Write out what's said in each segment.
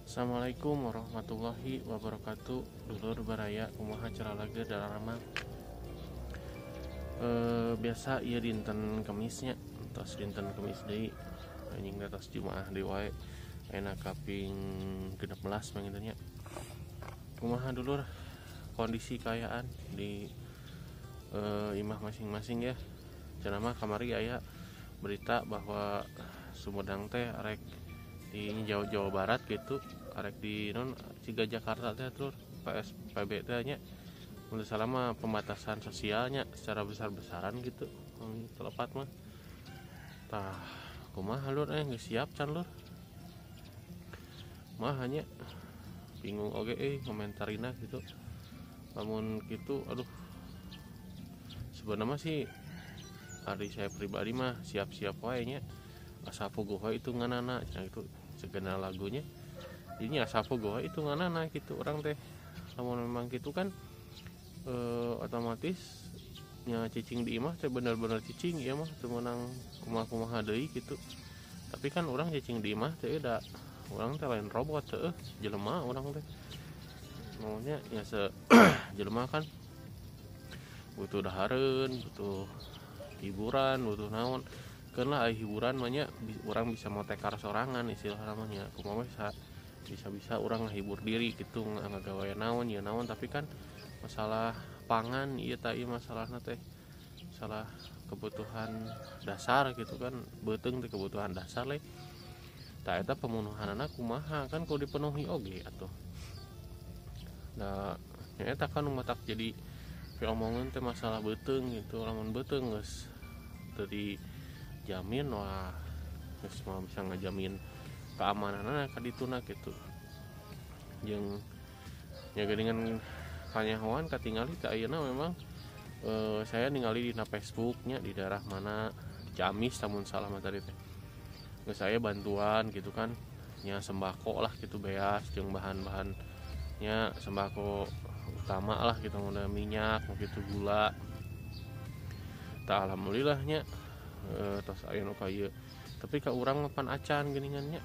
Assalamualaikum warahmatullahi wabarakatuh. Dulur baraya, kumaha cara lagi dalam biasa ieu dinten Kemisnya, tos dinten Kemis deui, anjing, atas Jumaah deui wae, enak kaping 16 panginten nya. Kumaha, dulur, kondisi kaayaan di imah masing-masing ya? Cenah mah kamari aya berita bahwa Sumedang teh arek di Jawa Jawa Barat gitu, arek di non ciga Jakarta teh, lur, PSBB teh nya, mun salah mah pembatasan sosialnya secara besar-besaran gitu telepat mah. Tah, kumaha, lur, geus siap can, lur? Mah hanya bingung oge komentarina gitu. Namun gitu, aduh, sebenarnya sih ari saya pribadi mah siap-siap wae nya, asa puguh wae hitunganana cenah gitu, segena lagunya ini, asa puguh wae hitunganana gitu urang teh. Lamun memang gitu kan otomatis nya cicing di imah teh bener-bener cicing ya mah, teu meunang kumaha-kumaha deui gitu. Tapi kan urang cicing di imah teh da urang teh lain robot teh, jelema urang teh maunya ya se jelema kan butuh dahareun, butuh hiburan, butuh naon. Keun lah, hiburan mah nya urang bisa motekar sorangan istilah namanya, kumaha bisa bisa bisa urang ngahibur diri gitu, ngagawe naon ya naon. Tapi kan masalah pangan ieu tah, ieu masalahna teh masalah kebutuhan dasar gitu kan, beuteung teh kebutuhan dasar le. Tah, eta pemenuhanana kumaha? Kan kudu dipenuhi oge atuh. Nah, nya eta kan matak jadi omongan teh masalah beuteung gitu. Lamun beuteung geus teu dijamin, wah, geus moal bisa ngajamin keamananna ka dituna gitu. Jeung nya geuningan kanyahoan katingali ka ayeuna memang saya ningali dina Facebooknya di daerah mana, Ciamis lamun salah mah tadi teh, geus aya bantuan gitu kan nya, sembako lah gitu, beas jeung bahan-bahannya, sembako utama lah gitu, udah minyak gitu, gula. Tah, alhamdulillahnya tos aya nu kieu, tapi ka urang mah pan acan geuningan nya.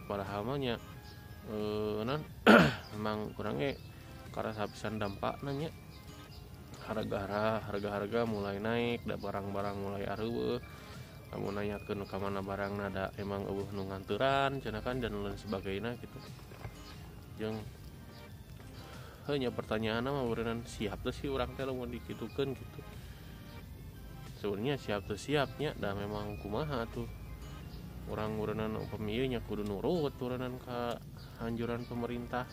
Padahal mah nya non memang kurang ge karasa pisan dampakna nya, harga-harga mulai naik da barang-barang mulai areuweuh. Lamun nanyakeun ka mana barangna, da emang euweuh nu nganteran cenah kan, dan lain sebagainya gitu. Jeung heuh nya, pertanyaanna mah beureunan siap teu sih urang teh lamun dikitukeun gitu? Sebenarnya siap teu siapnya da memang kumaha tuh urang beureunan, upami ieu nya kudu nurut beureunan ka anjuran pemerintah.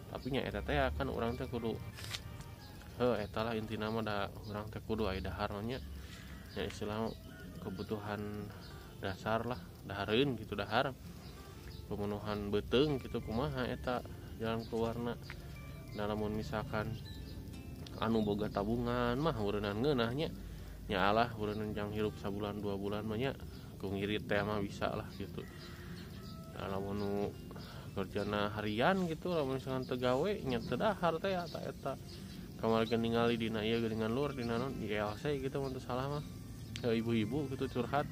Tapi nya eta teh kan urang teh kudu heuh eta lah intina mah, da urang teh kudu aya dahar nya ya, istilah kebutuhan dasar lah, dahareun gitu, dahar pemenuhan beuteung gitu. Kumaha eta jalan keluarna? Nah, lamun misalkan anu boga tabungan mah beureunan ngeunah nya, nya alah, beureunan jang hirup sabulan 2 bulan mah nya ku ngirit teh mah bisa lah gitu. Nah, lamun nu kerjana harian gitu, lamun misalkan teu gawe nya teu dahar teh ya. Eta eta kamari ningali dina ieu geuningan, lur, dina non di LC gitu mun teu salah mah, ibu-ibu gitu curhat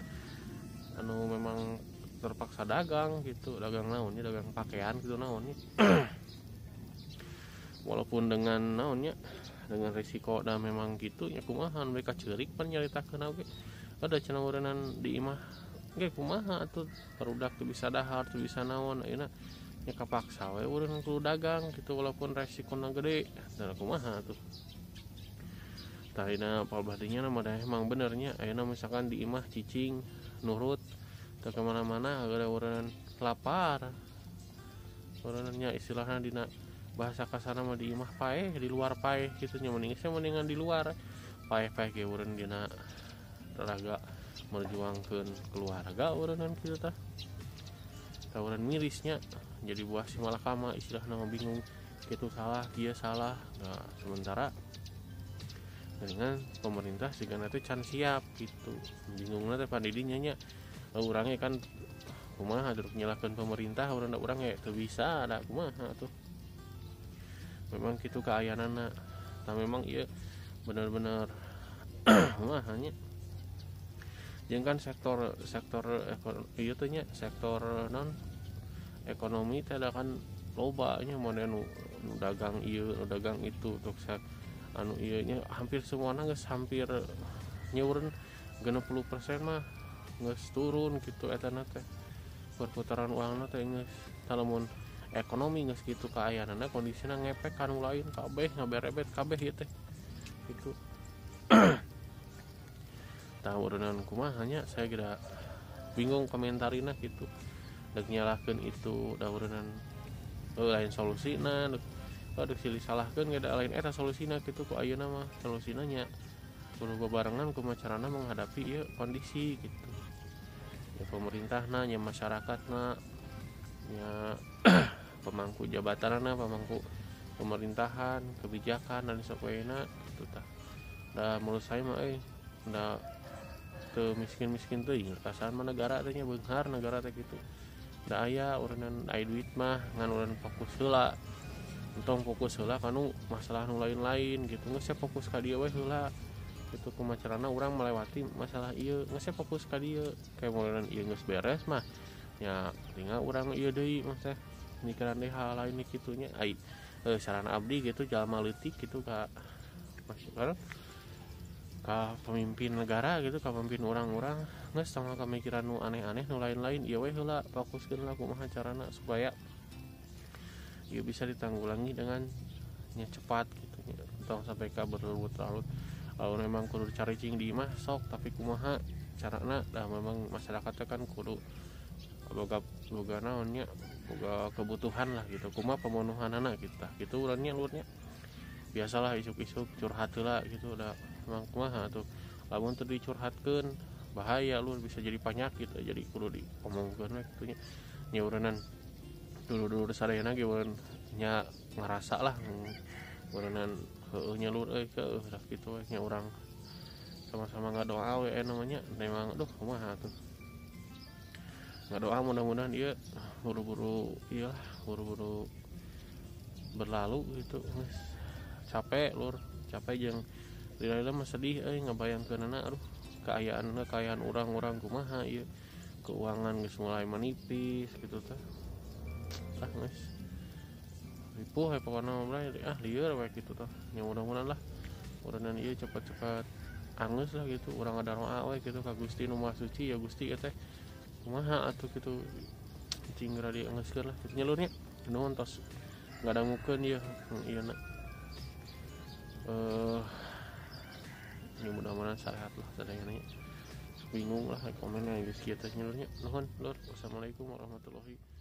anu memang terpaksa dagang gitu, dagang naon nya, dagang pakaian gitu naon nya, walaupun dengan naonnya, dengan risiko. Dan memang gitu ya, kumaha mereka ceurik pan nyaritakeun oge ada cenah meureunnan di imah ge kumaha atuh, barudak teu bisa dahar, teu bisa naon. Ayeuna nya kapaksa we urang kudu dagang gitu walaupun resikona gede. Dan kumaha atuh? Tah, ayeuna palbadinya mah emang benernya, ayeuna misalkan di imah cicing nurut teu kemana-mana gara urang lapar urangnya, istilahnya dina bahasa kasarna mah di imah paeh, di luar paeh gitu nya. Mending saya mendingan di luar paeh-paeh ge urang dina tenaga merjuangkeun keluarga urang kitu. Tah, urang mirisnya jadi buah si malakama istilahna mah, bingung gitu, salah dia salah. Nah, sementara dengan pemerintah sih teh can siap gitu, bingungna teh pan didinya nya. Urangnya kan kumaha terus nyalahkeun pemerintah urang, urang ya teu bisa ada kumaha tuh, memang gitu kaayaanana. Nah, memang iya benar-benar kumaha nya. Jeung kan sektor sektor ieu teh nya, sektor non ekonomi teh ada kan. Loba nya mana nu dagang ieu, nu dagang itu, tok anu ieu nya hampir semuana geus hampir nyeureun 60% mah geus turun gitu etana teh. Perputaran uangna teh geus lamun ekonomi geus kitu kaayaanna kondisina ngepek ka nu lain kabeh ngaberebet kabeh ieu teh gitu. Tah ureunan kumaha nya saya kira bingung komentarina gitu. Dek nyalahkeun itu da ureunan lain solusina, dek silih salahkeun ge da lain eta solusina gitu ku ayeuna mah solusina nya kudu babarengan kumaha carana menghadapi ieu kondisi gitu. Ya pemerintahna nya masyarakatna nya pemangku jabatanna, pemangku pemerintahan, kebijakan dan sebagainya gitu tah. Da menurut saya mah da teu miskin-miskin teuing kasahan mah negara teh nya beunghar negara teh gitu. Da aya ureunan aya duit mah ngan ureunan fokus heula. Entong fokus heula kanu masalah nu lain-lain gitu. Geus fokus ka dieu we heula. Gitu kumaha carana urang melewati masalah ieu, geus fokus ka dieu. Kayak ureunan ieu geus beres mah nya tinggal urang ieu deui mah teh mikiran deui hal lain kitu nya. Ai sarana abdi gitu jalma leutik gitu ka masyarakat ka pemimpin negara gitu, ka pemimpin orang-orang geus tong kamikiran nu aneh-aneh nu lain-lain ieu we heula fokuskeun lah kumaha carana supaya ieu bisa ditanggulangi dengan nya cepat gitu nya. Tong sampai ka berlarut-larut. Lamun memang kudu caricing di imah sok, tapi kumaha carana dah memang masyarakatnya kan kudu boga naon nya, boga kebutuhan lah gitu, kumaha pemenuhanana kita gitu urangnya lurnya. Biasalah isuk-isuk curhat heula gitu udah emang kumaha tuh lamun teu dicurhatkeun bahaya lur bisa jadi penyakit jadi kudu diomongkeun we kitu nya. Nya ureunan dulur-dulur sadayana ge ureunan nya ngarasa lah ureunan heueuh nya lur euy keueuh lah kitu we nya urang sama-sama ngadoa we namanya memang aduh kumaha tuh ngadoa mudah-mudahan ieu buru-buru ieu lah buru-buru berlalu gitu geus. Capek lur, capek jeung lila-lila mah sedih euy ngabayangkeunana aduh kaayaanna kaayaan urang-urang kumaha ieu keuangan geus mulai menipis gitu tah. Ah geus ripuh we pokona mah ah lieur we kitu tah. Nya mudah-mudahan lah urangna ieu cepat-cepat anggeus lah gitu, urang ngadoa we gitu ka Gusti nu Maha Suci ya Gusti ieu teh kumaha atuh kitu cing geura dianggeuskeun lah kitu nya lur nya. Nuhun tos ngadangukeun ieu ieu na. Ini mudah-mudahan sehat lah sadayana. Bingung lah komennya geus kieu teh nya lur nya. Nuhun lur. Wassalamualaikum warahmatullahi